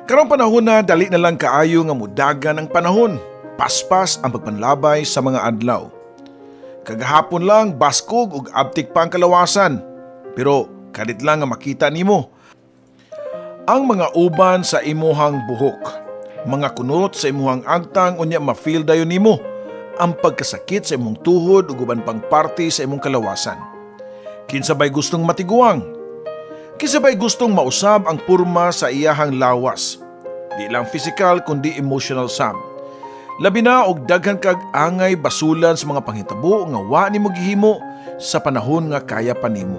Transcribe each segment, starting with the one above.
Karong panahon na dali na lang kaayo nga mudagan ang panahon. Paspas ang pagpanlabay sa mga adlaw. Kagahapon lang baskog ug abtik pa ang kalawasan. Pero kalit lang nga makita nimo ang mga uban sa imuhang buhok, mga kunot sa imuhang agtang unya ma-feel dayon nimo ang pagkasakit sa imong tuhod ug uban pang parte sa imong kalawasan. Kinsa bay gustong matiguang? Kinsa bay gustong mausab ang purma sa iyahang lawas? Di lang physical kundi emotional sab. Labi na og daghan kag angay basulan sa mga panghitabo nga wa nimo gihimo sa panahon nga kaya pa nimo.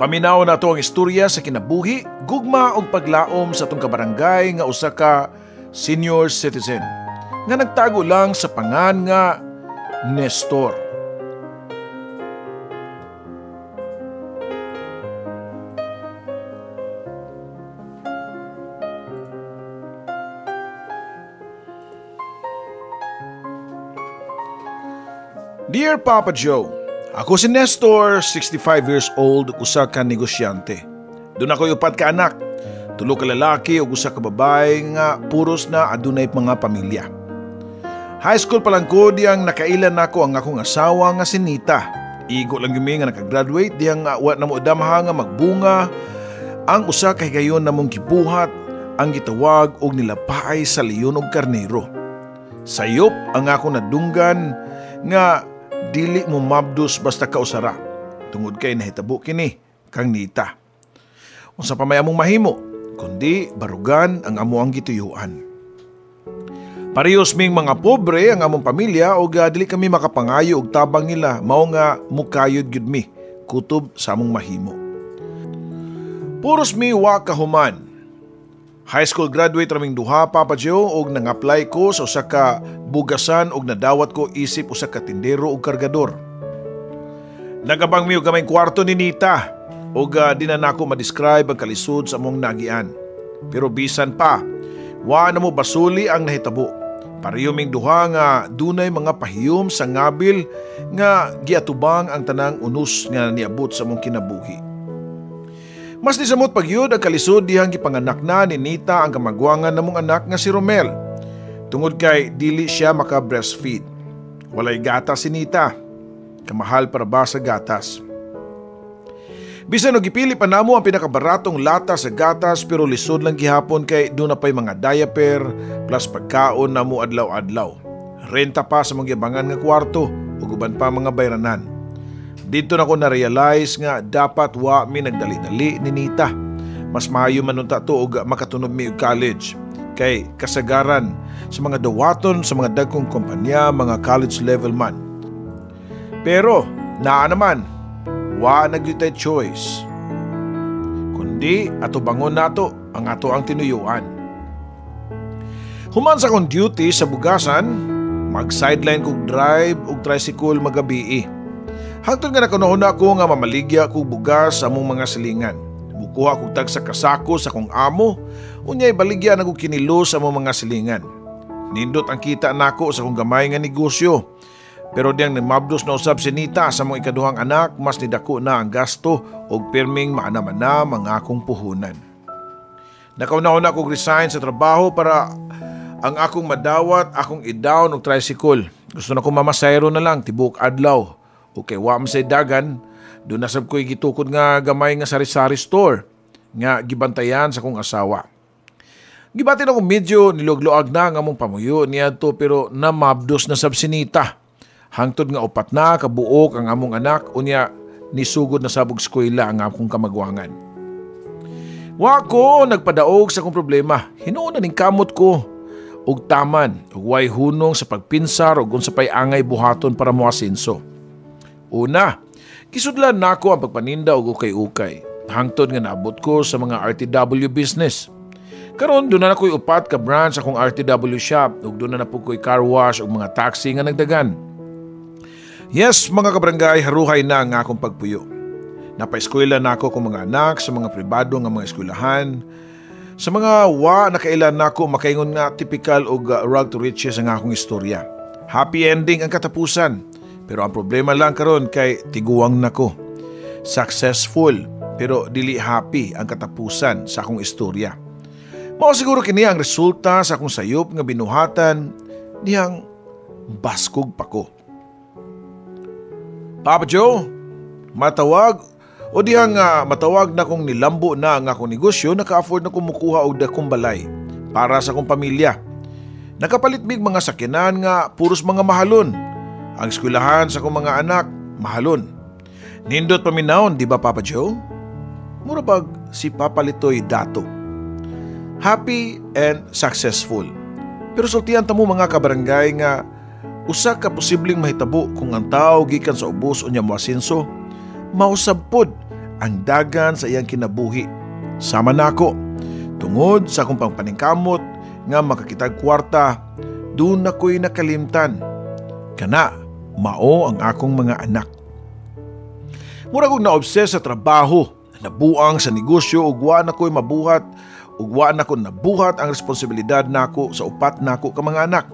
Paminaw na to ang istorya sa kinabuhi, gugma og paglaom sa atong kabarangay nga usa ka senior citizen nga nagtago lang sa pangan nga Nestor. Dear Papa Joe, ako si Nestor, 65 years old, usa ka negosyante. Doon ako'y upat ka anak, tulo ka lalaki ug usa ka babae nga puros na adunay mga pamilya. High school pa lang ko diyang nakailan nako ang akong asawa nga si Nita. Igo lang yumi nga nakagraduate diyang wa na mo damha nga magbunga ang usa ka higayon namong gibuhat ang gitawag og nilapaay sa leon og karnero. Sayop ang akong nadunggan nga dili mo mabdos basta kausara tungod kay nahitabo kini kang Nita. Unsa pa may among mahimo kundi barugan ang amo ang gituyuan. Parehas ming mga pobre ang among pamilya og dili kami makapangayo og tabang nila, mao nga mukayod gyud mi kutob sa among mahimo. Puros mi wa kahuman. High school graduate raming duha, Papa Joe, og nang-apply ko sa usa ka bugasan og nadawat ko isip usa ka tindero og kargador. Nagabang mi og gamay kwarto ni Nita og di na nako ma-describe ang kalisod sa among nagian. Pero bisan pa, wa na mo basuli ang nahitabo. Pareho ming duha nga dunay mga pahiyom sa ngabil nga giatubang ang tanang unos nga niabot sa among kinabuhi. Mas nisamot pagyud ang kalisod dihang gipanganak na ni Nita ang kamagwangan namong anak nga si Romel. Tungod kay dili siya maka-breastfeed. Walay gatas si Nita. Kamahal para ba sa gatas. Bisan og gipili pa namo ang pinakabaratong lata sa gatas pero lisod lang gihapon kay doon na pa'y mga diaper plus pagkaon namo adlaw-adlaw. Renta pa sa mga gibangan nga kwarto ug uban pa mga bayranan. Dito na ko na-realize nga dapat wa mi nagdali-dali ni Nita. Mas maayo man unta to og makatunob mi og college. Kay kasagaran sa mga dawaton sa mga dagkong kumpanya, mga college level man. Pero naa naman, wa na gyud tay choice. Kundi ato bangon nato ang ato ang tinuyuan. Human sa akong duty sa bugasan, mag-sideline kog drive og tricycle magabii. Hangtod nga nakunahuna ko nga mamaligya kog bugas sa among mga silingan. Mukuha kog tag sa kasako sa akong amo, unya ibaligya na kog kinilo sa among mga silingan. Nindot ang kita nako sa akong gamay nga negosyo. Pero diyang nimabdos na usab si Nita sa among ikaduhang anak, mas nidako na ang gasto og pirming maanam-anam ang akong puhunan. Nakauna-una kog resign sa trabaho para ang akong madawat, akong i-down og tricycle. Gusto na ko mamasayro na lang, tibok adlaw. Okay, wa man say dagan, doon nasab ko'y gitukod nga gamay nga sari-sari store nga gibantayan sa kong asawa. Gibatin ako medyo nilugluag na ang among pamuyo niadto pero namabdos na sab si Nita. Hangtod nga upat na kabuok ang among anak unya nisugod na sabog eskwela ang akong kamagwangan. Wa ko nagpadaog sa akong problema. Hinuon na ning kamot ko og taman ug way hunong sa pagpinsar ug unsa pay angay buhaton para moasenso. Una, kisudlan nako ang pagpaninda og ukay-ukay. Hangtod nga naabot ko sa mga RTW business. Karon doon na ako'y upat ka branch akong RTW shop ug doon na po ko'y car wash ug mga taxi nga nagdagan. Yes, mga kabarangay, haruhay na ang akong pagpuyo. Napaeskwela na ako kong mga anak sa mga pribado nga mga eskwelahan. Sa mga wa nakailan nako makaingon nga typical og rag to riches ang akong istorya. Happy ending ang katapusan. Pero ang problema lang karon kay tiguang nako. Successful pero dili happy ang katapusan sa akong istorya. Mao siguro kini ang resulta sa akong sayop nga binuhatan dihang baskog pa ko. Papa Joe, matawag o dihang matawag na kong nilambo na ang akong negosyo, naka-afford na kumukuha og dakong balay para sa akong pamilya. Nakapalit mig mga sakyanan nga puros mga mahalon. Ang eskwelahan sa akong mga anak, mahalon. Nindot paminawon, di ba, Papa Joe? Mura bag si Papa Litoy dato. Happy and successful. Pero sultian ta mo, mga kabarangay, nga usa ka posibleng mahitabo kung ang tao gikan sa ubos unya moasenso, mausab pod ang dagan sa iyang kinabuhi. Sama nako, tungod sa akong pangpaningkamot nga makakitag kwarta, doon ako'y nakalimtan. Kana, mao ang akong mga anak. Mura kong na-obsess sa trabaho, nabuang sa negosyo ug wa na ko'y mabuhat ug wa na ko nabuhat ang responsibilidad nako sa upat nako ka mga anak.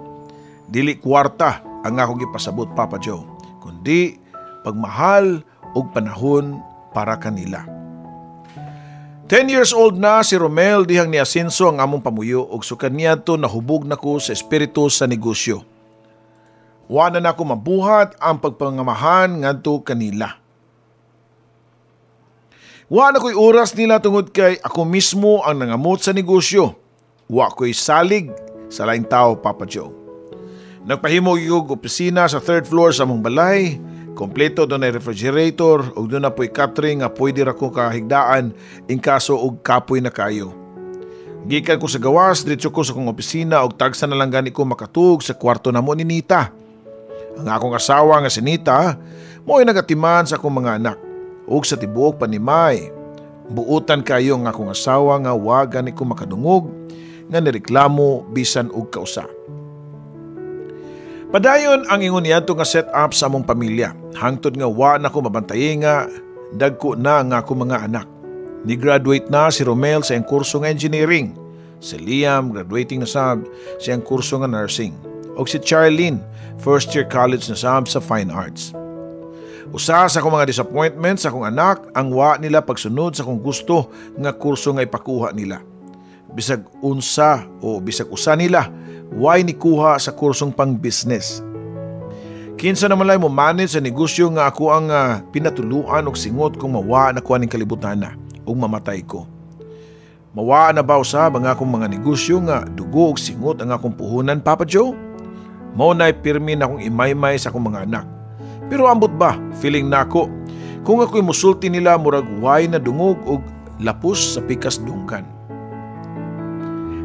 Dili kwarta ang akong gipasabot, Papa Joe, kundi pagmahal ug panahon para kanila. 10 years old na si Romel dihang niasenso ang among pamuyo ug sukad niadto nahubog nako sa espiritu sa negosyo. Wa na nako mabuhat ang pagpangamahan ngadto kanila. Wa na ko'y oras nila tungod kay ako mismo ang nangamot sa negosyo. Wa ko'y salig sa laing tao, Papa Joe. Nagpahimo og opisina sa third floor sa among balay. Kompleto, doon ay refrigerator ug doon na po'y catering nga pwede ra ko kahigdaan in kaso og kapoy na kayo. Gikan ko sa gawas, diretso ko sa akong opisina ug tagsa na lang gani ko makatug sa kwarto namo ni Nita. Ang akong asawa nga si Nita, mo'y nagatiman sa akong mga anak ug sa tibuok panimay. Buutan kayo ang akong asawa nga wa gani ko makadungog nga nireklamo bisan og kausa. Padayon ang ingon niadto nga set up sa among pamilya. Hangtod nga wa na ko mabantayi nga dagko na ang akong mga anak. Ni-graduate na si Romel sa iyang kurso nga engineering. Si Liam graduating na sab sa iyang kurso nga nursing. Og si Charlene, first year college na sab sa fine arts. Usa sa akong mga disappointments sa akong anak ang wa nila pagsunod sa akong gusto nga kurso nga ipakuha nila. Bisag unsa o bisag usa nila, way nikuha sa kursong pang business. Kinsa naman lay mo manage sa negosyo nga ako ang pinatuluan og singot kung mawa na ko aning kalibutan na ug mamatay ko? Mawa na ba usab ang akong mga negosyo nga dugo og singot ang akong puhunan, Papa Joe? Mao na'y pirmi na akong imaymay sa akong mga anak. Pero ambot ba, feeling nako, kung ako'y musulti nila murag way na dungog og lapos sa pikas dunggan.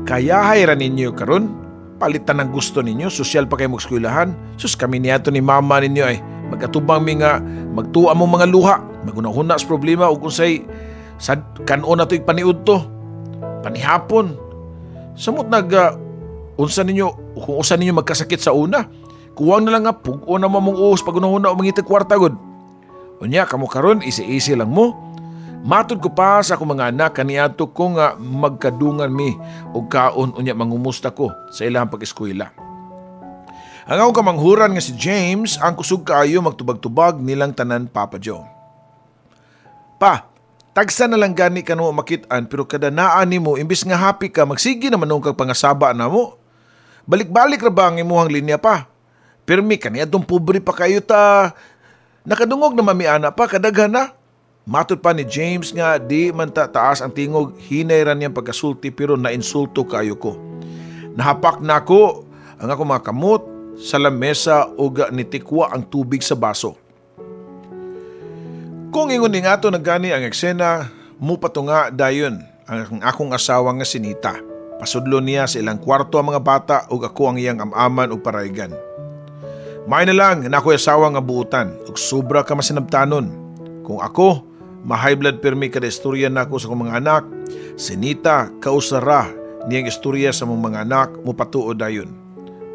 Kayahay ra ninyo karon, palitan ang gusto ninyo, sosyal pa kayo magskwelahan. Sus, kami niadto ni mama ninyo ay magatubang mi nga magtuwa mong mga luha, magunahuna sa problema ug unsay sa kanon na to ipaniud to, panihapon. Samot nag unsa ninyo, kung usa ninyo magkasakit sa una, kuwang na lang nga pug-o na mong uhos pag unahuna o mangitag kwarta gud. Unya kamo karon isi-isi lang mo. Matud ko pa sa akong mga anak kaniadto ko nga magkadungan mi og kaon unya mangumusta ko sa ilang pag-eskwela. Ang akong kamanghuran nga si James ang kusog kaayo magtubag-tubag nilang tanan, Papa Joe. Pa, tagsa na lang gani kanu makit-an pero kada naa nimo imbis nga happy ka magsige naman nung kag pangasaba namo. Balik-balik ra ba ang imuhang linya pa? Pirmi kaniadtong pobre pa kayo ta. Nakadungog na mamiana pa kadaghan na. Matod pa ni James nga di man ta taas ang tingog, hinay ra niyang pagkasulti pero nainsulto kayo ko. Nahapak nako ang akong mga kamot sa lamesa ug nitikwa ang tubig sa baso. Kung ingon ni nga ato nagani ang eksena, mupatunga dayon ang akong asawa nga si Nita. Pasudlo niya sa ilang kwarto ang mga bata ug ako ang iyang amaman ug paraygan. May na lang na ako'y asawa nga buutan ug sobra ka masinabtanon. Kung ako, ma-high blood pirmi kada istorya nako sa akong mga anak, si Nita kausara niyang istorya sa mong mga anak mupatuod dayon.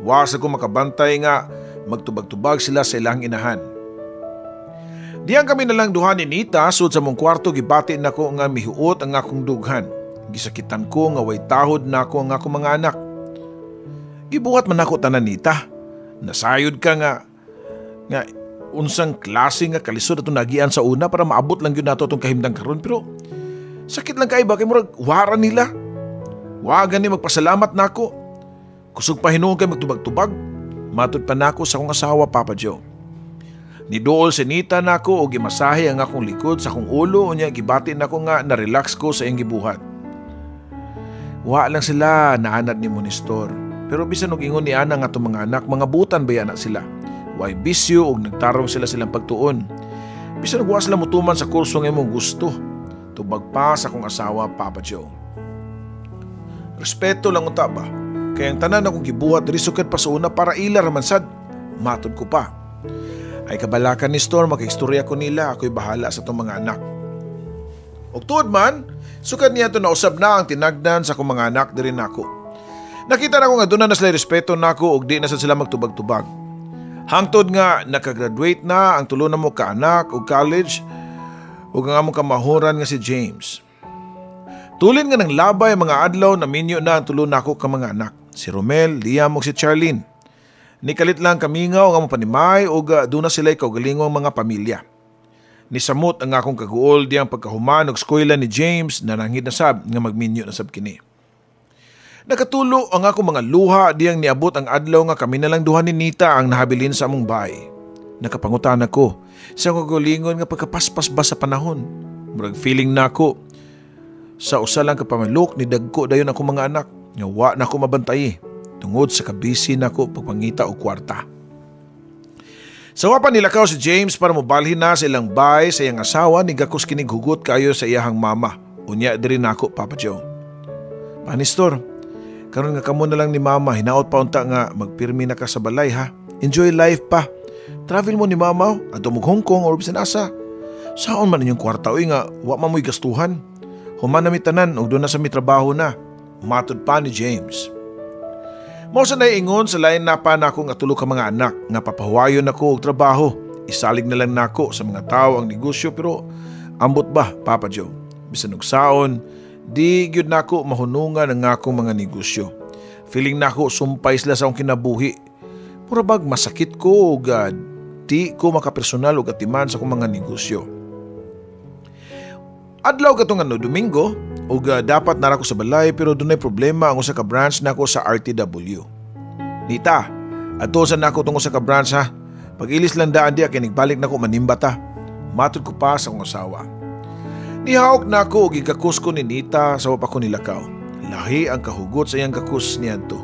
Wa sa ko makabantay nga magtubag-tubag sila sa ilang inahan. Diyan kami nalang duha ni Nita sud sa mong kwarto, gibati nako nga mihuot ang akong dughan. Gisakitan ko nga way tahod nako ang akong mga anak. Gibuhat man nako tanan, Nita. Nasayod ka nga unsang klase nga kalisod atong nagian sa una para maabot lang gyud nato atong kahimtang karon, pero sakit lang kay ba kay murag wara nila. Wa gani magpasalamat nako. Kusog pa hinuon kay magtubag-tubag. Matod pa nako sa akong asawa, Papa Joe. Niduol si Nita nako og gimasahe ang akong likod sa akong ulo, unya gibati nako nga na-relax ko sa iyang gibuhat. Wa lang sila naanad ni Nestor. Pero bisan og ingon ni ana nga atong mga anak, mga butan ba na sila. Way bisyo og nagtarong sila silang pagtuon. Bisan og wa sila mutuman sa kurso nga imong gusto. Tubag pa sa akong asawa, Papa Joe. Respeto lang unta ba? Kaya ang tanan akong gibuhat diri sukad pa sa una para ila raman sad. Matod ko pa. Ay kabalakan ni Storm, makaistorya ko nila, ako'y bahala sa itong mga anak. Og tuod man, sukad niya ito nausab na ang tinagdan sa akong mga anak diri nako. Nakita na ko nga doon na sila respeto nako og di na sila magtubag-tubag. Hangtod nga nakagraduate na ang tulo na mo kaanak og college ug ang among kamahuran nga si James. Tulin nga ng labay mga adlaw na minyo na ang tulo nako ka mga anak, si Romel, Liam ug si Charlene. Nikalit lang kamingaw ang among panimay ug doon na sila kaugalingong mga pamilya. Nisamot ang akong kaguol diyang pagkahuman og eskwela ni James na nanghid na sab nga magminyo na sab kini. Nakatulo ang akong mga luha diyang niabot ang adlaw nga kami na lang duha ni Nita ang nahabilin sa among bahay. Nakapangutan ako sa akong kaugalingon nga pagkapaspas ba sa panahon. Murag feeling nako sa usa lang ka pamaluk ni dagko dayon akong mga anak nga wa na ko mabantay tungod sa kabisi nako pagpangita og kwarta. Sa wa pa nilakaw si James para mobalhin na sa ilang bahay sa iyang asawa, nigakos kinig hugot kayo sa iyahang mama. Unya diri nako, Papa Joe. Panistor, karon nga kamo na lang ni mama, hinaot pa unta nga magpirmi na ka sa balay ha. Enjoy life pa. Travel mo ni mama, adto mo Hong Kong or bisan asa. Saon man inyong kwarta oy nga wa man mo'y gastuhan. Human na mi tanan ug doon na sa mi trabaho na. Matod pa ni James. Mao sa naiingon sa lain na pa nako nga tulo ka mga anak nga papahuwayon nako og trabaho. Isalig na lang nako sa mga tawo ang negosyo pero ambot ba, Papa Joe? Bisan og saon, di gyud nako mahunungan ang akong mga negosyo. Feeling nako sumpay sila sa akong kinabuhi. Mura bag masakit ko og di ko makapersonal og atiman sa akong mga negosyo. Adlaw katong Domingo, ug dapat nara ko sa balay pero dunay problema ang usa ka branch nako sa RTW. Nita, adto sa nako tong usa ka branch ha. Pag-ilis lang daan diya kay nagbalik nako manimba ta. Matod ko pa sa akong asawa. Nihawk nako og gikakus ko ni Nita sa wa pa ko nilakaw. Lahi ang kahugot sa iyang gakus niadto.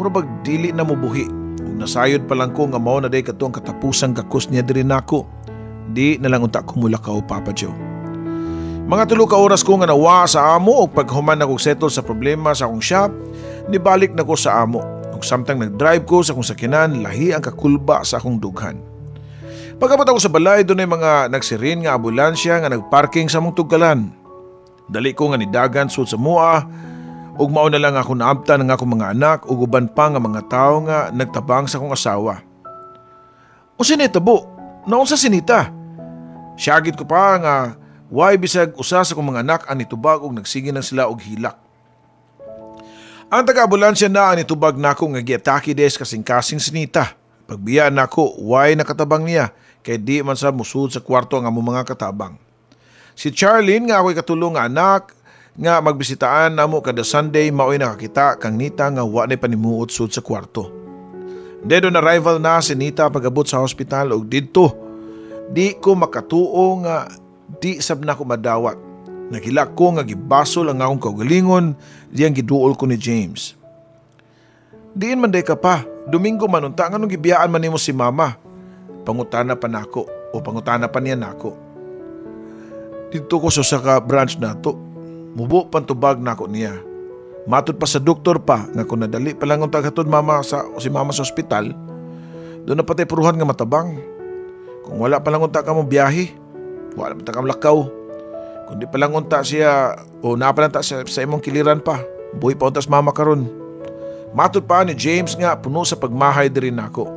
Mura bag dili na mobuhi. Ug nasayod pa lang ko nga mao na day kadto ang katapusang gakus niya diri nako. Di na lang unta ko mulakaw, Papa Joe. Mga 3 ka oras ko nga nawa sa amo og paghuman akong settle sa problema sa akong shop, nibalik na ko sa amo. Ug samtang nag-drive ko sa akong sakyanan, lahi ang kakulba sa akong dughan. Pag-abot ako sa balay, dunay mga nagsirin nga ambulansya nga nagparking sa among tugkalan. Dali ko nga nidagan sud sa mua, ug mao na lang ako naabtan ang akong mga anak ug uban pa nga mga tawo nga nagtabang sa akong asawa. Unsa ni tabo? Naunsa si Nita? Siyagit ko pa nga way bisag usa sa akong mga anak ang nitubag og nagsige na sila og hilak. Ang taga-ambulansya na ang nitubag nako nga giatake des kasing-kasing si Nita. Pagbiya nako, way nakatabang niya kay di man sa musud sa kwarto ang among mga katabang. Si Charlene nga ako'y katulong nga anak nga magbisitaan namo kada Sunday mao'y nakakita kang Nita nga wa na'y panimuot sud sa kwarto. Dead on arrival na si Nita pag-abot sa hospital og didto di ko makatuo nga di sab nako madawat. Nagilak ko nga gibasol ang akong kaugalingon diyang giduol ko ni James. Diin man day ka pa, Domingo man unta nganong gibiyaan man nimo si mama. Pangutana pa nako o pangutana pa niya nako. Didto ko sa usa ka branch nato. Mubo pantubag nako niya. Matod pa sa doktor pa nga kung nadali pa lang unta katod mama sa o si mama sa ospital, doon na patay puruhan nga matabang. Kung wala pa lang unta ka mo biyahe, wala man ta ka lakaw. Kung di pa lang unta siya o naa pa lang ta sa imong kiliran pa, buhi pa unta sa mama karon. Matod pa ni James nga puno sa pagmahay diri nako.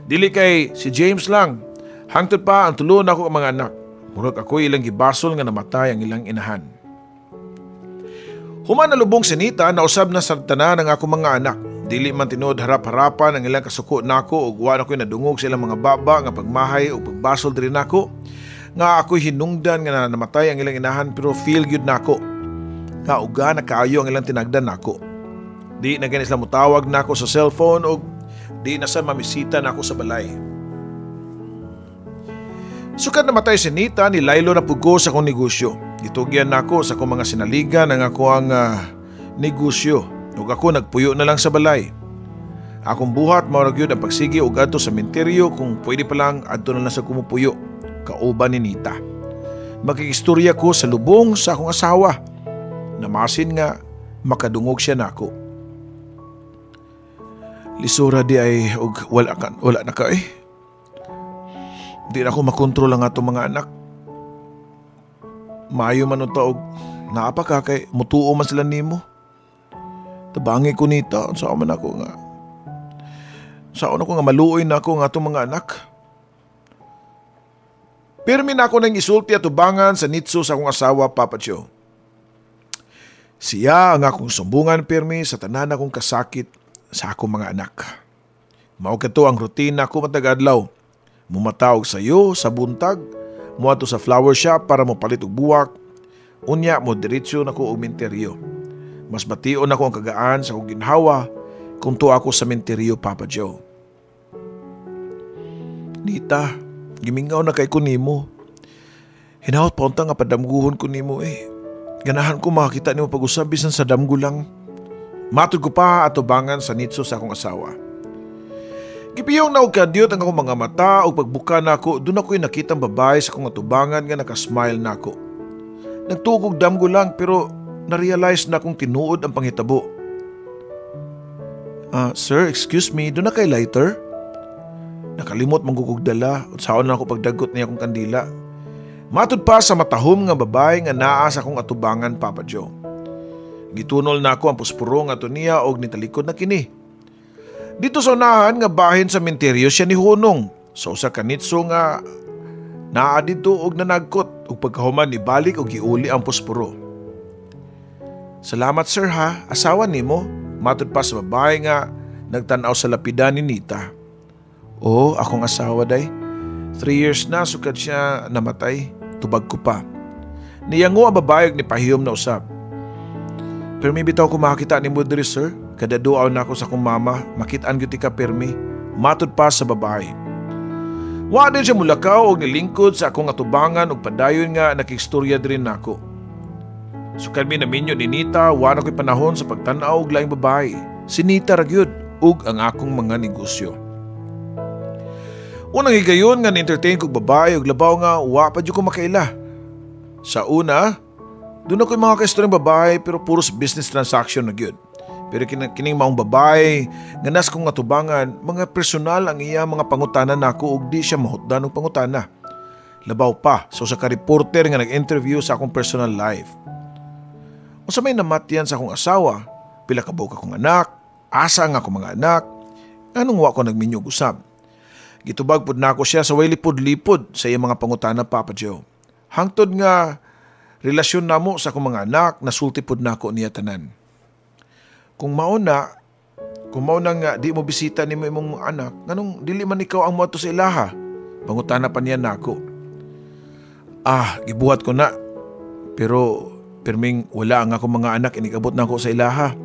Dili kay si James lang, hangtod pa ang tulo nako ang mga anak. Murag ako ilang gibasol nga namatay ang ilang inahan. Human nalubong si Nita, nausab na sa tanan ang akong mga anak. Dili man tinuod harap-harapan ang ilang kasuko nako ug wa na ko'y nadungog sa ilang mga baba nga pagmahay o pagbasol diri nako. Nga ako'y hinungdan nga namatay ang ilang inahan pero feel gyud nako. nga uga na kaayo ang ilang tinagdan nako. Di na gani sila mutawag nako sa cellphone og di na sa mamisita nako sa balay. Sukad namatay si Nita, ni laylo na pud ko sa akong negosyo. Gitugyan nako sa akong mga sinaligan ang ako ang negosyo ug ako nagpuyo na lang sa balay. Akong buhat mao ra gyud ang pagsige og adto sa menteryo, kung pwede pa lang adto na lang sa kumupuyo kauban ni Nita. Makikistorya ko sa lubong sa akong asawa. Namasin nga makadungog siya nako. Lisura di ay og wala ka, wala na ka eh. Di na ako makontrol ang atong mga anak. Maayo man unta og naa pa ka kay mutuo man sila nimo. Tabangi ko nita, unsa man ako nga. Sa ako nga maluoy na ako nga atong mga anak. Pirmi na ako nang isulti at tubangan sa nitso sa akong asawa, Papa Joe. Siya ang akong sumbungan pirmi sa tanan akong kasakit sa akong mga anak. Mao kato ang rutina ko matag adlaw. Mumatawag sayo sa buntag, muadto sa flower shop para mopalit og buwak, unya mo diretso na ko og menteryo. Mas bation ako ang kagaan sa akong ginhawa kung tuwa ako sa menteryo, Papa Joe. Nita, gimingaw na kay ko nimo. Hinahot pa unta nga padamguhon ko nimo eh. Ganahan ko makakita nimo pag-usab bisan sa damgo lang. Matod ko pa atubangan sa nitso sa akong asawa. Gipiyong na og kadyot ang akong mga mata og pagbuka nako, doon ako'y nakitang babae sa akong atubangan nga nakasmile nako. Nagtugog damgo lang pero na-realize na akong tinuod ang panghitabo. Sir, excuse me, doon na kay lighter? Nakalimot manggugog dala at saon na ako pagdagot niya akong kandila. Matud pa sa matahom nga babae nga naa sa akong atubangan, Papa Joe. Gitunol na ako ang puspuro nga niya og nitalikod na kini. Dito sa unahan nga bahin sa menteryo siya ni Hunong sa usa ka nitso nga naa didto og nanagkot ug pagkahuman nibalik og giuli ang puspuro. Salamat sir ha, asawa nimo, matud pa sa babae nga nagtan-aw sa lapida ni Nita. Oo, akong asawa day. 3 years na sukad siya namatay, tubag ko pa. Niyango ang babae og nipahiyom na usab. Pero may bitaw ko makakita ni mo diri sir, kada duaw na ako sa akong mama, makitaan gyud ka pirmi, matud pa sa babae. Wa din siya mulakaw og nilingkod sa akong atubangan og padayon nga nakistorya diri nako. Sukad mi naminyo ni Nita, wa na ko'y panahon sa pagtan-aw og laing babae. Si Nita ra gyud ug ang akong mga negosyo. Unang higayon nga ni-entertain kog babae ug labaw nga wa pa jud ko makaila. Sa una, doon ako'y mga kaistoryang babae pero puros business transaction na gyud. Pero kining maong babae nga nas kong atubangan, mga personal ang iya mga pangutana nako ug di siya mahutdan og pangutana. Labaw pa sa usa ka reporter nga nag-interview sa akong personal life. Unsa may namatyan sa akong asawa, pila ka buok akong anak, asa nga akong mga anak, nganong wa ko nagminyog usab. Gitubag pud nako siya sa way lipod-lipod sa iyang mga pangutana, Papa Joe. Hangtod nga relasyon namo sa akong mga anak, nasulti pud nako niya tanan. Kung mao na nga di mo bisita nimo imong anak, nganong dili man ikaw ang moadto sa ilaha? Pangutana pa niya nako. Gibuhat ko na. Pero pirming wala ang akong mga anak inikabot nako sa ilaha.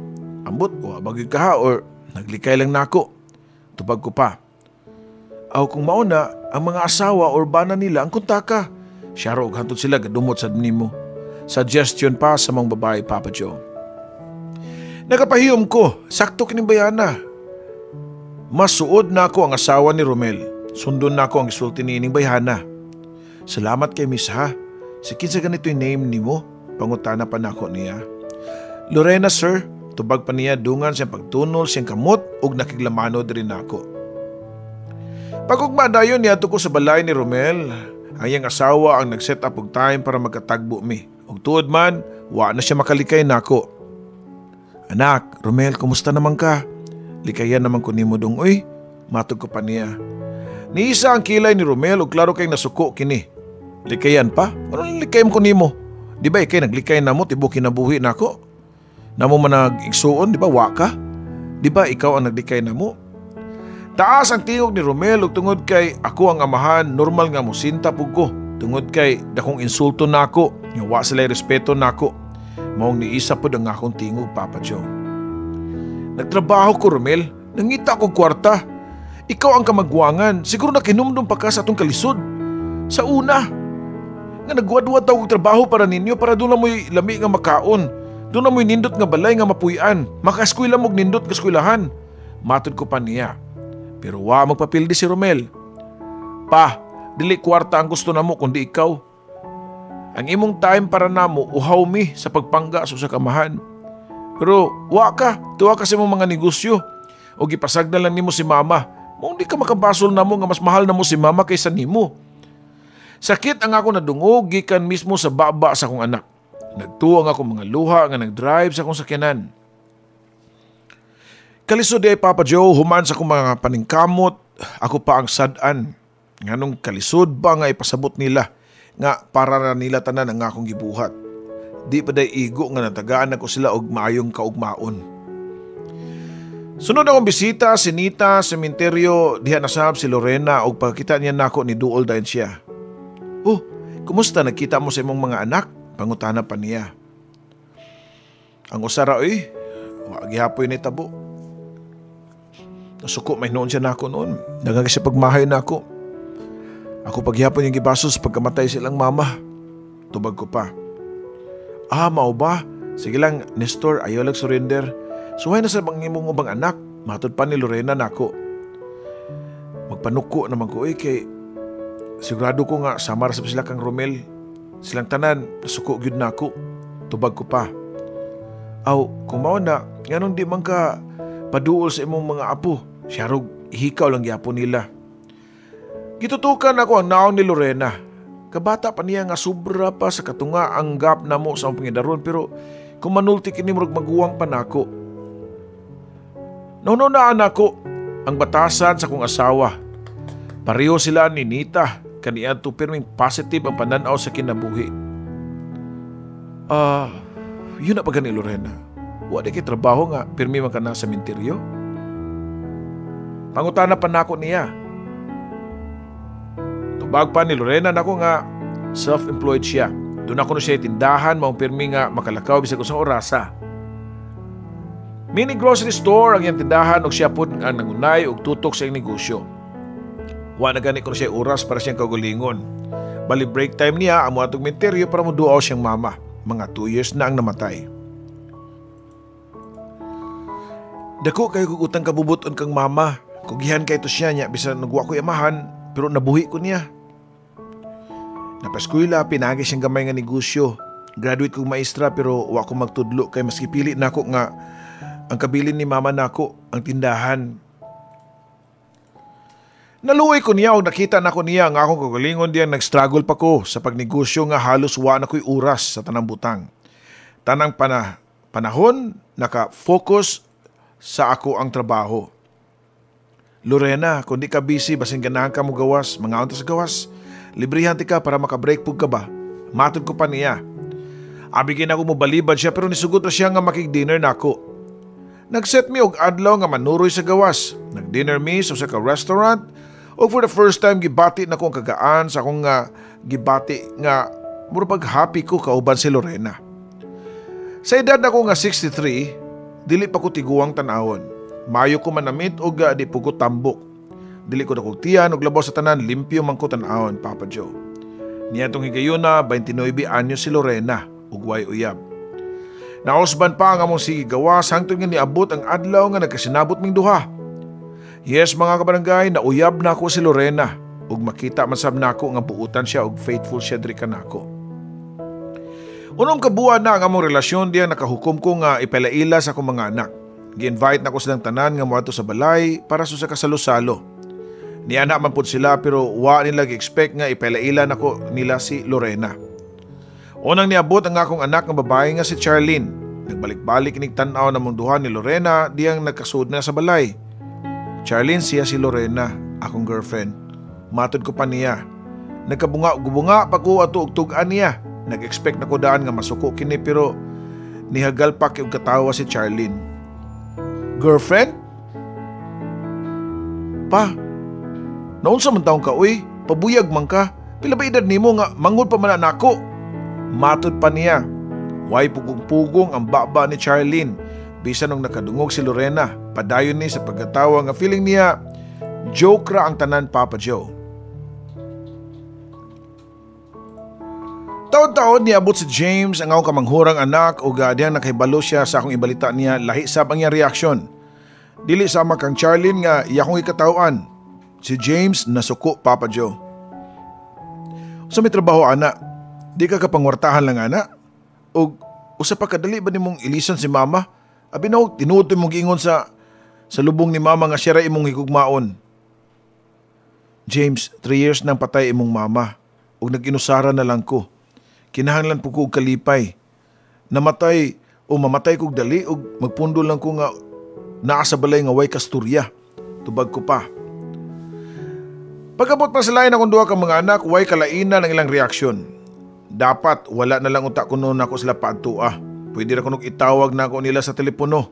Ambot, wa ba gyud ka ha, or naglikay lang nako. Tubag ko pa. Aw kung mao na, ang mga asawa or bana nila ang kontaka. Siya og hantod sila gadumot sad nimo. Suggestion pa sa mga babae, Papa Joe. Nakapahiyom ko, sakto kining bayana. Masuod na ako ang asawa ni Romel. Sundon na ako ang isulti ni ining bayhana. Salamat kay Miss ha. Si kinsa ganito yung name nimo? Pangutana pa nako niya. Lorena sir, tubag pa niya dungan siyang pagtunol siyang kamot ug nakiglamano diri nako. Pagugma dayon niadto ko sa balay ni Romel. Ang iyang asawa ang nag-set up og time para magkatagbo mi. Ug tuod man, wa na siya makalikay nako. Anak, Romel, kumusta naman ka? Likayan naman ko nimo dong, uy. Matug ko pa niya. Niisa ang kilay ni Romel ug klaro kay nasuko kini. Likayan pa? Ano likay mo ko nimo? Di ba ikay naglikay na mo, tibuok kinabuhi nako? Namo man nag-igsuon, di ba wa ka? Di ba ikaw ang naglikay na mo? Taas ang tingog ni Romel ug tungod kay ako ang amahan, normal nga mosinta pug ko. Tungod kay dakong insulto nako, nga wa sila'y respeto nako. Maong niisa pod ang akong tingog, Papa Joe. Nagtrabaho ko, Romel. Nangita ko kwarta. Ikaw ang kamagwangan. Siguro nakinumdum pa ka sa atong kalisod. Sa una, nga nagwadwad ta og trabaho para ninyo para doon na mo'y lami nga makaon. Doon na mo'y nindot nga balay nga mapuy-an. Makaeskwela mo'g nindot nga eskwelahan. Matod ko pa niya. Pero wa magpapildi si Romel. Pa, dili kwarta ang gusto namo kundi ikaw. Ang imong time para namo, uhaw mi sa pagpangga sa usa ka amahan. Pero wa ka, tuwa ka sa imong mga negosyo. O gipasag na lang nimo si mama. Mong di ka makabasol namo nga mas mahal namo si mama kaysa nimo. Sakit ang ako nadungog gikan mismo sa baba sa akong anak. Nagtuo ang akong mga luha nga nagdrive sa akong sakyanan. Kalisod di ay, Papa Joe, human sa akong mga paningkamot, ako pa ang sad-an. Nganong kalisod ba nga ipasabot nila nga para na nila tanan ang akong gibuhat. Di pa day igo nga natagaan ako sila og maayong kaugmaon. Sunod akong bisita si Nita sa sementeryo, diha nasab si Lorena og pagkita niya nako ni duol dayon siya. Oh, kumusta nagkita mo sa imong mga anak? Pangutana pa niya. Ang usara oy, wa gihapoy ni tabo. Nasuko may noon siya nako noon. Daghan siya pagmahay nako. Ako paghihapon yung gibasos pagkamatay silang mama. Tubag ko pa. Ah, mao ba? Sige lang, Nestor, ayaw lang surrender. Suhay na sa bang imong ubang anak. Matod pa ni Lorena nako. Magpanuko naman ko, eh, kay sigurado ko nga samar sa sila kang Romel. Silang tanan, nasuko gyud nako. Tubag ko pa. Aw, kung mao na, nganong di man ka paduol sa imong mga apo? Siyarog, ihikaw lang gyapon nila. Gitutukan ako ang naong ni Lorena. Kabata pa niya nga sobra pa sa katunga ang gap namo sa among pangidaron, pero kung manulti kini murag maguwang pa nako. Naununaan ako ang batasan sa kong asawa. Pareho sila ni Nita, kaniadto pirming positive ang pananaw sa kinabuhi. Yun na pa gani, Lorena. Wa di kay trabaho nga pirmi man ka na sa sementeryo. Pangutana pa nako niya. Tubag pa ni Lorena nako nga self-employed siya. Doon ako na siya tindahan, maong pirmi nga makalakaw bisag usang orasa. Mini grocery store ang iyang tindahan og siya pud ang nangunay og tutok sa iyang negosyo. Wa na gani ko siya oras para siyang kaugalingon. Bali break time niya amo atong menteryo para moduaw siyang mama. Mga 2 years na ang namatay. Dako kayo kog utang kabubuton kang mama. Kugihan kay to siya niya bisan nagwa ko amahan pero nabuhi ko niya. Napaskwela, pinagi siyang gamay nga negosyo. Graduate kong maestra pero wa ko magtudlo kay maski pili nako nga ang kabilin ni mama nako ang tindahan. Naluoy ko niya og nakita nako niya nga akong kagalingon diyang nag-struggle pa ko sa pagnegosyo nga halos wa na ko'y oras sa tanang butang. Tanang panahon naka-focus sa ako ang trabaho. Lorena, kung di ka busy, basin ganahan ka mo gawas, mga unta sa gawas, librihan ti ka para makabreak pug ka ba? Matod ko pa niya. Abigin ako mo balibad siya pero nisugot na siya nga makig-dinner nako. Nag-set mi og adlaw nga manuroy sa gawas. Nag-dinner mi sa usa ka restaurant ug for the first time gibati na ko ang kagaan sa akong nga gibati nga mura pag happy ko kauban si Lorena. Sa edad nako nga 63, dili pa ko tiguang tan-awon. Mayo ko manamit og di pugo tambok. Dili ko dakog tiyan og labaw sa tanan, limpyo man ko tan-awon, Papa Joe. Niadtong higayuna, 29 anyos si Lorena ug way uyab. Nausban pa ang among sige gawas hangtod nga niabot ang adlaw nga nagkasinabot ming duha. Yes, mga kabarangay, nauyab na ako si Lorena ug makita man sab nako nga buutan siya ug faithful siya diri kanako. Unom ka buwan na ang among relasyon diya nakahukom ko nga ipalaila sa akong mga anak. Gi-invite nako silang tanan nga moadto sa balay para sa kasalo-salo. Niana man pud sila pero wa nila gi-expect nga ipalaila nako nila si Lorena. Unang niabot ang akong anak nga babae nga si Charlene. Nagbalik-balik inig tan-aw namong duha ni Lorena diyang nagkasud na sa balay. Charlene, siya si Lorena, akong girlfriend. Matod ko pa niya. Nagkabunga-gubunga pa ko ato og tug-an niya. Nag-expect na ko daan nga masuko kini pero nihagal pa kay og katawa si Charlene. Girlfriend? Pa, naunsa man taong ka, uy? Pabuyag man ka. Pila ba edad nimo nga mangod pa man nako? Matod pa niya. Way pugong-pugong ang baba ni Charlene. Bisan nung nakadungog si Lorena, padayon ni sa pagkatawa nga feeling niya, joke ra ang tanan, Papa Joe. Taon-taon niabot si James ang akong kamanghurang anak ug diyang nakahibalo siya sa akong ibalita niya, lahi sab ang iyang reaksyon. Dili sama kang Charlene nga iya akong ikatawan. Si James nasuko, Papa Joe. Sa may trabaho ana, di ka kapangwartahan lang ana. Og usa pa kadali ba nimong ilisan si mama? Abi na og tinuod mong giingon sa lubong ni mama nga siya ra imong higugmaon. James, 3 years nang patay imong mama ug nag-inusara na lang ko. Kinahanglan po ko og kalipay. Namatay o mamatay kog dali ug magpundo lang ko nga naa sa balay nga way kasturya. Tubag ko pa. Pagabot pa sa lain akong duha ka mga anak, way kalainan ang ilang reaksyon. Dapat wala na lang unta kuno nako sila paadtua. Pwede ra kunog itawag nako nila sa telepono.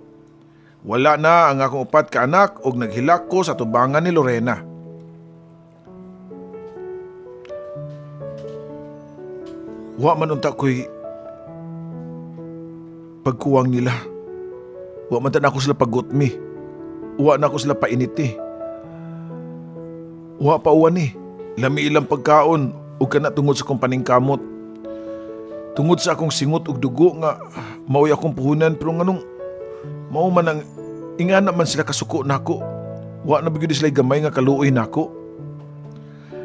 Wala na ang akong upat ka anak ug naghilak ko sa tubangan ni Lorena. Wa man unta ko'y pagkuwang nila. Wa man ta nako sila pagutmi. Wa na ako sila painiti. Wa pa uwan ni. Lami ilang pagkaon ug kana tungod sa akong paningkamot. Tungod sa akong singot ug dugo nga maoy akong puhunan, pero nganong mao man ang ingana man sila kasuko nako. Wa na gyud sila gamay nga kaluoy nako.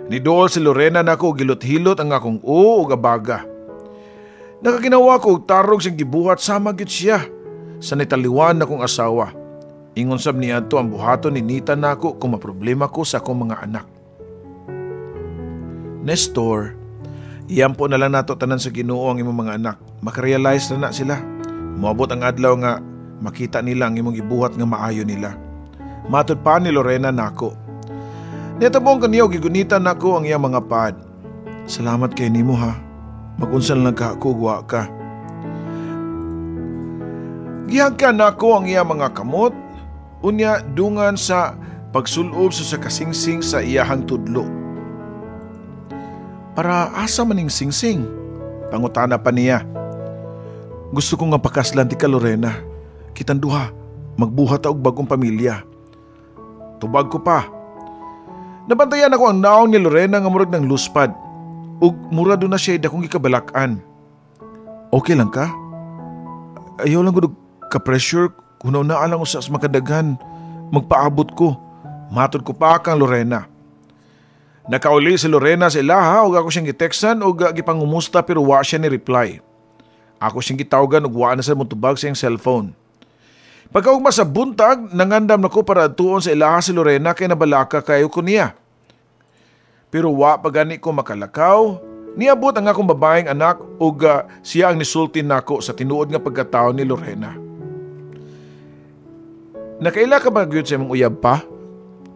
Nidool si Lorena nako og gilot-hilot ang akong ug abaga. Nakaginawa ko og tarog siyang gibuhat sama gyud siya sa nitaliwan nakong asawa. Ingon sab niadto ang buhaton ni Nita nako kung maproblema ko sa akong mga anak. Nestor, iyampo na lang nato tanan sa Ginoo ang imong mga anak. Makarealize na na sila. Moabot ang adlaw nga makita nila ang imong gibuhat nga maayo nila. Matud pa ni Lorena nako. Nitabong kaniyo gigunitan nako ang iyang mga pad. Salamat kay nimo ha. Magunsan lang ka ako ug wa ka. Gihagkan nako ang iyang mga kamot. Unya dungan sa pagsulob sa kasingsing sa iyahang tudlo. Para asa maning singsing? Pangutana pa niya. Gusto ko nga pakaslan ti ka, Lorena. Kitang duha, magbuhat ta og bagong pamilya. Tubag ko pa. Nabantayan ako ang naong ni Lorena nga murag ng luspad. Ug mura do na siya dakong gikabalak-an. Okay lang ka? Ayaw lang gud ka-pressure. Kuno na lang usa sa makadaghan. Magpaabot ko. Matod ko pa kang Lorena. Nakauli si Lorena sa ilaha ug ako siyang giteksan ug gipangumusta pero wa siya ni reply. Ako siyang gitawagan ug wa na sa motubag sa iyang cellphone. Pagkaugma sa buntag, nangandam nako para adtuon sa ilaha si Lorena kay nabalaka kayo ko niya. Pero wa pa gani ko makalakaw. Niabot ang akong babaeng anak ug siya ang nisulti nako sa tinuod nga pagkatao ni Lorena. Nakaila ka ba gyud sa imong uyab pa?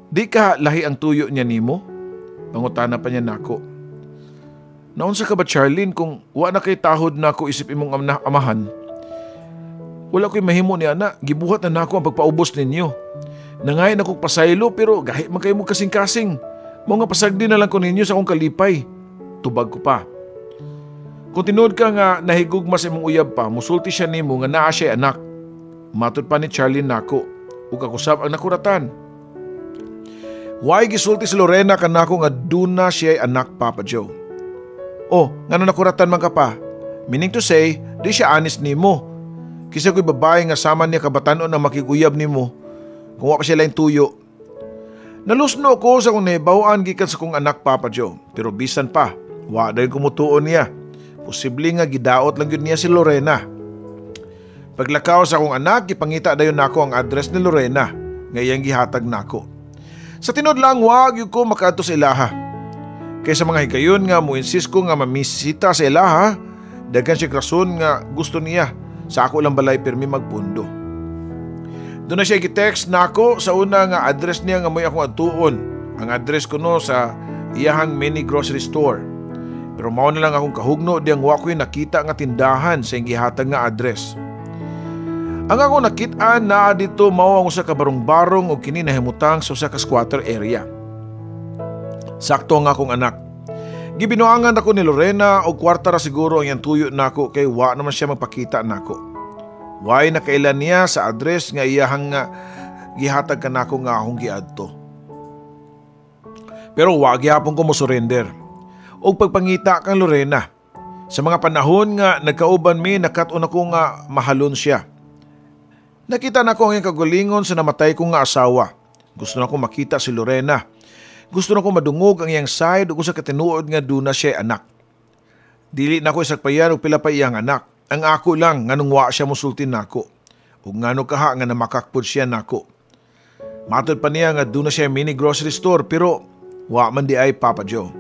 Di ka lahi ang tuyo niya nimo? Pangutana pa niya nako. Naunsa ka ba, Charlene, kung wa na kay tahod nako isip imong amahan? Wala ko'y mahimo ni ana, gibuhat na nako ang pagpaubos ninyo. Nangayon akong pasaylo pero gahi man kayo mo kasing-kasing. Mao nga pasagdi na lang ko ninyo sa akong kalipay. Tubag ko pa. Kung tinuod ka nga nahigugma sa imong uyab pa, musulti siya nimo nga naa siya anak. Matod pa ni Charlene nako ug akusab ang nakuratan. Why gisulti si Lorena kanako nga duna siya anak, Papa Joe? Oh, ngano nakuratan man ka pa? Meaning to say, di siya honest nimo. Kisa ko'y babae nga sama niya kabatanon ang makiguyab nimo kung wa pa siya lain tuyo. Nalusno ko sa kong nahibaw-an gikan sa kong anak, Papa Joe. Pero bisan pa, wa dayon kumutuon niya. Posible nga gidaot lang yun niya si Lorena. Paglakaw sa akong anak, gipangita dayon nako ang address ni Lorena nga iyang gihatag nako. Sa tinuod lang, wa gyud ko makaadto sa ilaha. Kaysa mga higayon nga mo-insist ko nga mamisita sa ilaha, daghan siya rason nga gusto niya sa ako lang balay pirmi magpundo. Doon na siya gi-text nako sa una nga address niya nga mo'y akong adtuon. Ang address ko no sa iyahang mini grocery store. Pero mao na lang akong kahugno diyang wa ko'y nakita nga tindahan sa iyang gihatag nga address. Ang akong nakit-an naa dito mao ang usa ka barong-barong og kini nahimutang sa usa ka squatter area. Sakto ang akong anak. Gibinuangan ako ni Lorena og kwarta ra siguro ang iyang tuyo nako kay wa naman siya magpakita nako. Way nakailan niya sa address nga iyahang nga gihatag kanako nga akong giadto. Pero wa gihapon ko mo surrender. Og pagpangita kang Lorena. Sa mga panahon nga nagkauban mi, nakat-on ako nga mahalon siya. Nakita nako ang iyang kagulingon sa namatay kong nga asawa. Gusto nako makita si Lorena. Gusto nako madungog ang iyang side ug sa katinuod nga duna siya anak. Dili nako isakpayan og pila pa iyang anak. Ang ako lang nganong wa siya mosulti nako. Ug ngano kaha nga namakakpod siya nako. Matod pa niya nga duna siya mini grocery store pero wa man di ay, Papa Joe.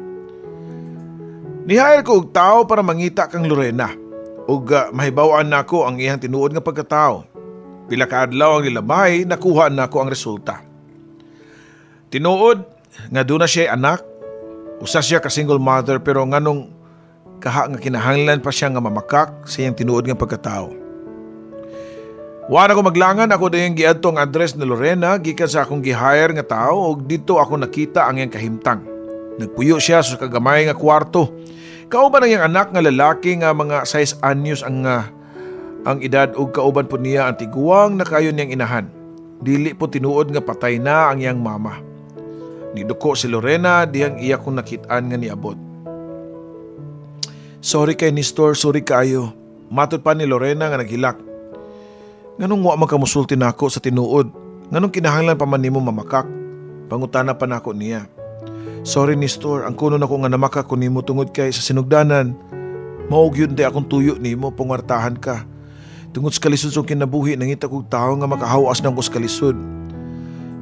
Ni-hire ko og tao para mangita kang Lorena ug mahibaw-an nako ang iyang tinuod nga pagkatao. Pila ka adlaw ang nilabay, nakuha nako ang resulta. Tinuod nga duna siya anak, usa siya ka single mother, pero nganong kaha nga kinahanglan pa siya nga mamakak sa iyang tinuod nga pagkatao. Wa na ko maglangan, ako dayong giadto ang address ni Lorena gikan sa akong gi-hire nga tao ug dito ako nakita ang iyang kahimtang. Nagpuyo siya sa kagamay nga kwarto. Kauban ang iyang anak nga lalaki nga mga 6 anyos ang edad ug kauban po niya ang tiguang na kayo niyang inahan. Dili po tinuod nga patay na ang iyang mama. Niduko si Lorena dihang iya kong nakit-an nga niabot. "Sorry kay Nestor, sorry kaayo," matod pa ni Lorena nga naghilak. "Nganong wa man ka musulti nako sa tinuod? Nganong kinahanglan pa man nimo mamakak?" Pangutana pa nako niya. "Sorry, Nestor, ang kuno nako nga namakak ko nimo tungod kay sa sinugdanan, mao gyud akong tuyo nimo, pangwartahan ka. Tungod sa kalisod sa kinabuhi, nangita kog tawo nga makahawas nako sa kalisod.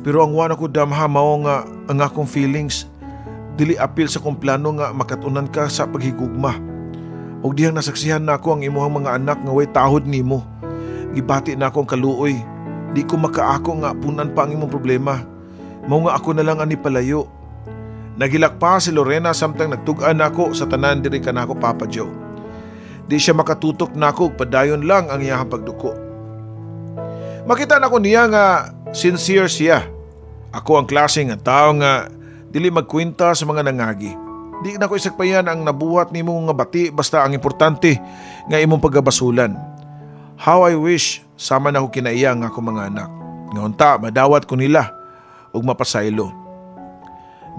Pero ang wa nako damha mao nga ang akong feelings dili apil sa akong plano nga makatunan ka sa paghigugma. Og dihang nasaksihan nako ang imuhang mga anak nga way tahod nimo. Gibati nako ang kaluoy. Di ko makaako nga punan pa ang imong problema. Mao nga ako na lang ani palayo." Nagilak pa si Lorena samtang nagtug-an nako sa tanan diri kanako, Papa Joe. Di siya makatutok nako, padayon lang ang iyang pagduko. Makita nako niya nga sincere siya. Ako ang klase nga tao nga dili magkwenta sa mga nangagi. Di nako isakpayan ang nabuhat nimo nga bati basta ang importante nga imong pagabasulan. How I wish sama na ko kinaiya ang akong mga anak. Nga unta madawat ko nila ug mapasaylo.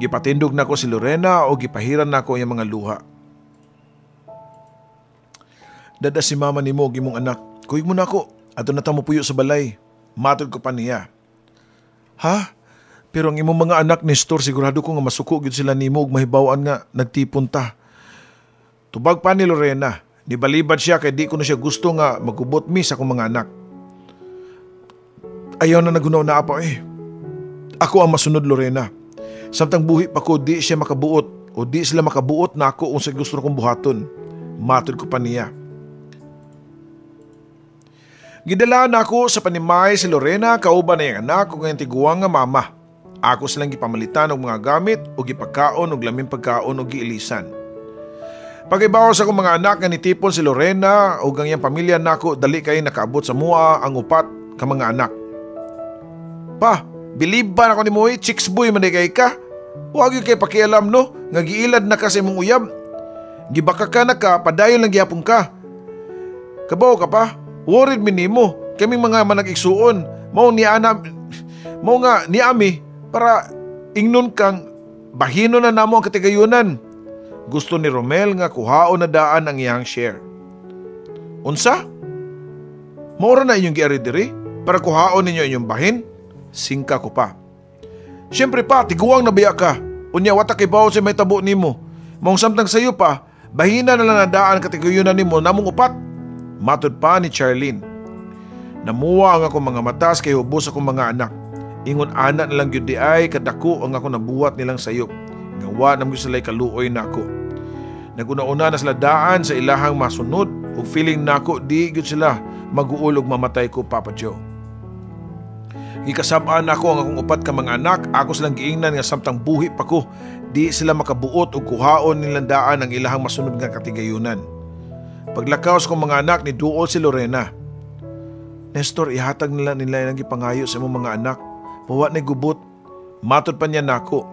Gipatindog nako si Lorena o gipahiran nako ang mga luha. "Dada si mama nimo ug imong anak. Kuyog mo nako. Adto na ta mopuyo sa balay," matod ko pa niya. "Ha? Pero ang imong mga anak, Nestor, sigurado ko nga masuko gyud sila nimo ug mahibaw-an nga nagtipon ta," tubag pa ni Lorena. Nibalibad siya kay di ko na siya gusto nga magubot mi sa akong mga anak. "Ayaw na nagunaw na apa eh. Ako ang masunod, Lorena. Samtang buhi pa ko, di siya makabuot o di sila makabuot na ako unsay gusto kong buhaton," matod ko pa niya. Gidala na ako sa panimay si Lorena kauban na iyang anak ug ang tiguang nga mama. Ako silang gipamalitan og mga gamit o gipagkaon og laming pagkaon og giilisan. Pag-ibaw sa akong mga anak nga nitipon si Lorena ug ang iyang pamilya nako, dali kay nakaabot sa mua ang upat ka mga anak. "Pa, believe ba nako nimo eh, chicks boy man kay ka? Wa gyud kay pakialam no, nga giilad na ka sa imong uyab. Gibaka ka na ka, padayon lang gihapon ka. Kabaw ka pa, worried mi nimo, kaming mga manag-igsuon, mao ni ana, mao nga ni ami para ingnon kang bahino na namo ang katigayunan." Gusto ni Romel nga kuhaon na daan ang iyang share. "Unsa? Maura na inyong giari diri para kuhaon ninyo inyong bahin?" Singka ko pa. "Siyempre pa, tiguang nabiya ka. Unya wata kay bawo sa may tabo nimo. Maong samtang sayo pa, bahina na lang nadaan katigayunan nimo namong upat," matod pa ni Charlene. Namuwa ang akong mga matas kay hubos akong mga anak. Ingon ana na lang gyud di ay kadako ang ako nabuhat nilang sayop. Nga wa na gyud sila'y kaluoy nako. Naguna-una na sila daan sa ilahang masunod ug feeling nako di gyud sila maguol og mamatay ko, Papa Joe. Gikasab-an nako ang akong upat ka mga anak, ako silang giingnan nga samtang buhi pa ko, di sila makabuot og kuhaon nilang daan ang ilahang masunod nga katigayunan. Paglakaw sa akong mga anak, ni duol si Lorena. "Nestor, ihatag nila nila ang gipangayo sa imong mga anak. Pawa na gubot," matod pa niya nako.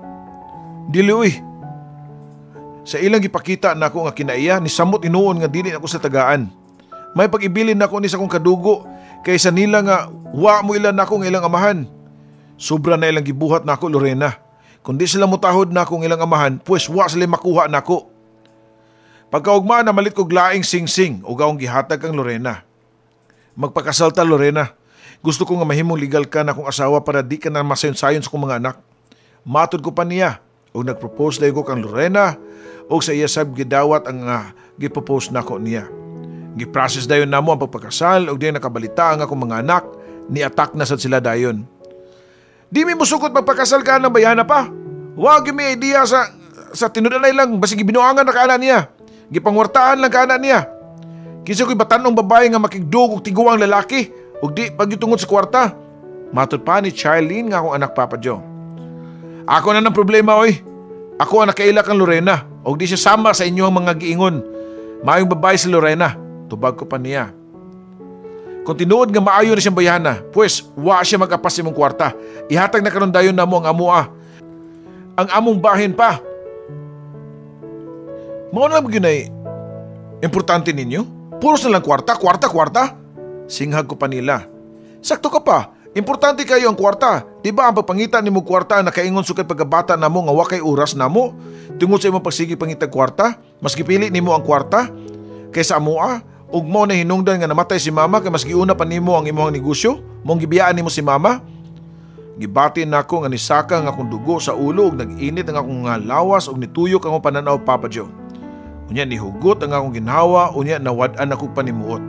"Dili uy. Sa ilang gipakita nako nga kinaiya, ni samot hinuon nga dili nako sa tagaan. May pag-ibilin nako ni sa akong kadugo kaysa nila nga wa mo ilan nako nga ilang amahan. Sobra na ilang gibuhat nako, Lorena. Kung di sila mutahod nako nga ilang amahan, pues wa sila makuha nako. Pagkaugma na malit kog laing singsing ug akong gihatag kang Lorena. Magpakasal ta, Lorena. Gusto ko nga mahimong legal ka na akong asawa para di ka na masayon-sayon sa akong mga anak. Matod ko pa niya ug nagpropose dayon ko kang Lorena ug sa iya sab gidawat ang gipropose nako niya. Giprocess dayon namo ang pagpakasal ug diyan nakabalita ang akong mga anak, ni-attack na sad sila dayon. Di mi musukot magpakasal ka ng bayana pa. Wa gyud mi idea sa tinud-anay lang basig gibinuangan na kaana niya. Gipangwartaan lang kaana niya. Kinsa ko'y batanong babae nga makigdug og tiguang lalaki ug di pagyutungod sa kwarta. Matod pa ni Charlene nga akong anak, Papa Joe. Ako na ng problema, oy. Ako ang nakaila kang Lorena ug di siya sama sa inyong mga giingon. Maayong babae si Lorena. Tubag ko pa niya. Kung tinuod nga maayo na siyang bayana, pues wa siya magapas imong kwarta. Ihatag na karon dayon namo ang amoa. Ang among bahin pa. Mao na lang gyud ay importante ninyo? Puros na lang kwarta, kwarta, kwarta. Singhag ko pa nila. Sakto ka pa. Importante kayo ang kwarta. Di ba ang pagpangita nimo kwarta nakaingon sukad pagkabata namo nga wa kay oras namo? Tungod sa imong pagsige pangitag kwarta, mas gipili nimo ang kwarta kaysa amoa. Ug mo na hinungdan nga namatay si mama kay mas giuna pa nimo ang imong negosyo, mong gibiyaan nimo si mama. Gibati nako nga nisaka ang akong dugo sa ulo ug nag-init ang akong nga lawas ug nituyok ang akong pananaw, Papa Joe. Unya nihugot ang akong ginhawa, unya nawad-an ako panimuot.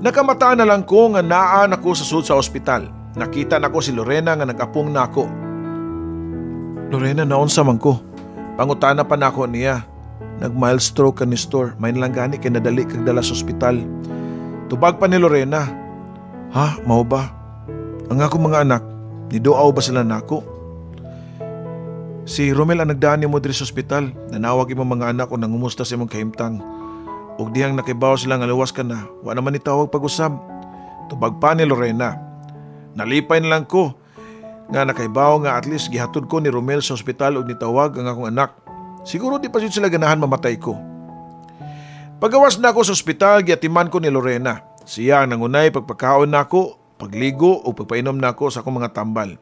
Nakamata na lang ko nga naa nako sa sud sa ospital. Nakita nako si Lorena nga nag-apong nako. Lorena, naunsa man ko? Pangutana pa nako niya. Nag-mild stroke ka ni store. May lang gani kay nadali kag dala sa ospital. Tubag pa ni Lorena. Ha, mao ba? Ang akong mga anak, niduaw ba sila nako? Si Romel ang nagdaan nimo diri sa ospital. Nanawag imong mga anak o nangumusta sa imong kahimtang. Ug dihang nakibaw sila nga luwas ka na, wa naman nitawag pag-usab. Tubag pa ni Lorena. Nalipay na lang ko nga nakaibaw nga at least gihatod ko ni Romel sa ospital ug nitawag ang akong anak. Siguro di pa sila ganahan mamatay ko. Pagawas na ako sa ospital, giatiman ko ni Lorena. Siya ang nangunay pagpakaon nako, pagligo o pagpainom nako sa akong mga tambal.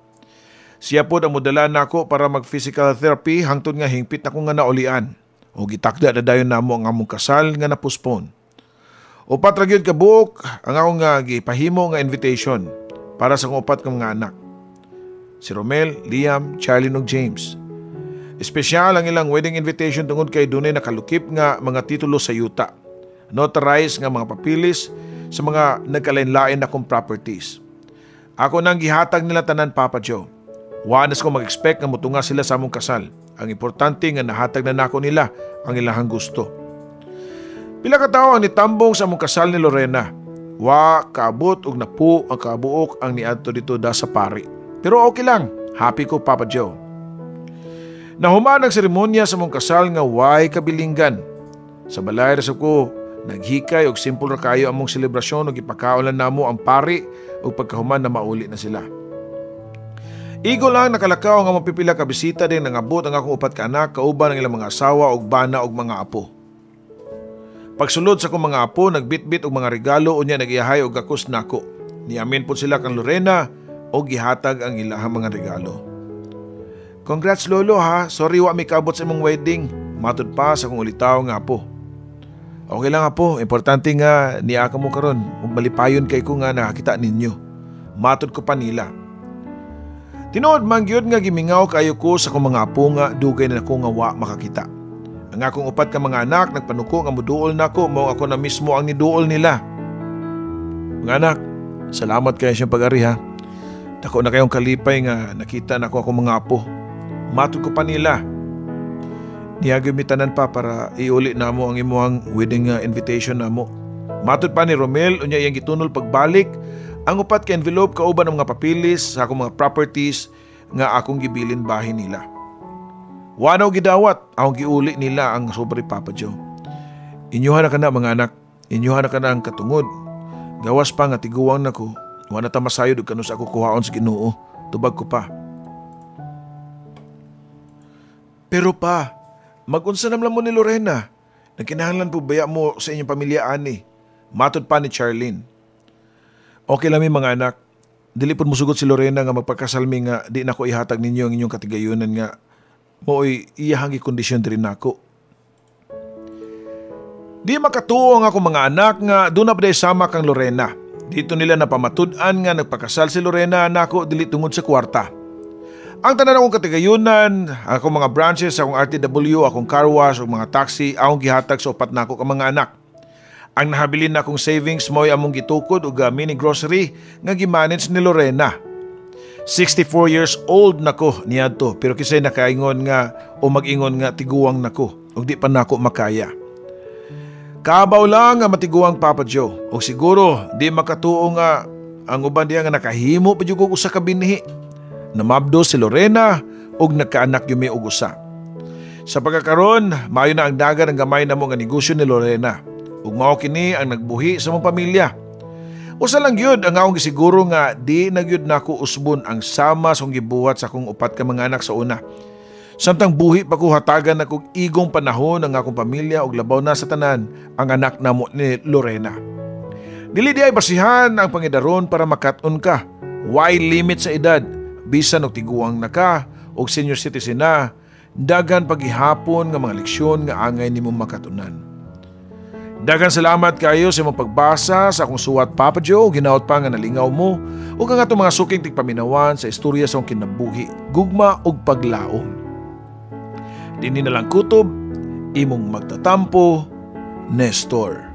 Siya pod ang modala nako para mag-physical therapy hangtod nga hingpit nako nga naulian. O gitakda na dayon namo ang among kasal nga na-postpone. 4 ra gyud ka buok ang akong nga gipahimo nga invitation para sa akong upat ka mga anak. Si Romel, Liam, Charlene ug James. Espesyal ang ilang wedding invitation tungod kay dunay nakalukip nga mga titulo sa yuta. Notarized nga mga papilis sa mga nagkalain-lain akong properties. Ako nang gihatag nila tanan, Papa Joe. Wa na ko mag-expect nga mutunga sila sa among kasal. Ang importante nga nahatag na nako nila ang ilahang gusto. Pila ka tawo ang nitambong sa among kasal ni Lorena. Wa kaabot og napu ang kabuok ang niadto dito da sa pari. Pero okay lang, happy ko, Papa Joe. Nahuman ang seremonya sa among kasal nga way kabilinggan. Sa balay ra ko naghikay og simple ra kayo among selebrasyon ug ipakaon lang namo ang pari ug pagkahuman na mauli na sila. Igo lang nakalakaw nga mapipila ka bisita din nangabot ang akong upat ka anak kauban ang ilang mga asawa ug bana ug mga apo. Pagsulod sa akong mga apo, nagbitbit og mga regalo unya nag-iyahay og gakos nako. Niamin pod sila kang Lorena og gihatag ang ilahang mga regalo. Congrats, Lolo, ha, sorry wa mi kaabot sa imong wedding. Matod pa sa akong ulitaw nga apo. Okay lang, apo, importante nga niya ka mo karon ug malipayon kay ko nga nakakita ninyo. Matod ko pa nila. Tinuod man gyud nga gimingaw kayo ko sa akong mga apo nga dugay na nako nga wa makakita. Ang akong upat ka mga anak nagpanuko nga muduol nako, mao ako na mismo ang niduol nila. Mga anak, salamat kayo siyang pag-ari ha. Dako na kayong kalipay nga nakita nako akong mga apo. Matod ko pa nila. Niagi mi tanan pa para iuli namo ang imuhang wedding invitation namo. Matod pa ni Romel unya iyang gitunol pagbalik ang upat ka envelope kauban ang mga papilis sa akong mga properties nga akong gibilin bahin nila. Wanaw gidawat, akong giuli nila ang sobre, Papa Joe. Inyuha na ka na, mga anak, inyuha na ka na ang katungod. Gawas pa nga tiguang nako, wa na ta masayod ug kanus ako kuhaon sa Ginoo, tubag ko pa. Pero pa, Mag-unsa naman mo ni Lorena? Nagkinahanglan po baya mo sa inyong pamilya ani? Matod pa ni Charlene. Okay lang mi mga anak. Dili pud musugot si Lorena nga magpakasal mi nga di nako ihatag ninyo ang inyong katigayunan nga mao'y iyahang gikondisyon diri nako. Di makatuo ang akong mga anak nga duna pa sama kang Lorena. Dito nila napamatud-an nga nagpakasal si Lorena nako dili tungod sa kwarta. Ang tanan akong katigayunan, akong mga branches, akong RTW, akong car wash, ug mga taxi, akong gihatag sa upat nako ka mga anak. Ang nahabilin nakong savings mo'y among gitukod og mini grocery nga gimanage ni Lorena. 64 years old nako niadto, pero kisay nakaingon nga o mag-ingon nga tiguang nako ug di pa nako makaya. Kabaw lang nga matiguang, Papa Joe, ug siguro di makatuo nga ang uban diha nga nakahimo pa jud og usa ka binhi. Namabdo si Lorena ug nagkaanak gyud mi og usa. Sa pagkakaron, maayo na ang dagan ang gamay namo nga negosyo ni Lorena. Ug mao kini ang nagbuhi sa among pamilya. Usa lang gyud ang akong gisiguro nga di na gyud nako usbon ang sama sa akong gibuhat sa akong upat ka mga anak sa una. Samtang buhi pa ko, hatagan nakog igong panahon ang akong pamilya ug labaw na sa tanan ang anak namo ni Lorena. Dili diay basihan ang pangidaron para makat-on ka. Why limit sa edad? Bisan og tiguang na ka og senior citizen na, daghan paghihapon nga mga leksyon nga angay nimo makatunan. Daghang salamat kayo sa imong pagbasa sa akong suwat, Papa Joe. Ginaot pa nga nalingaw mo ug ang atong mga suking tigpaminawan sa istorya sa akong kinabuhi, gugma ug paglaom. Dinhi na lang kutob, imong magtatampo, Nestor.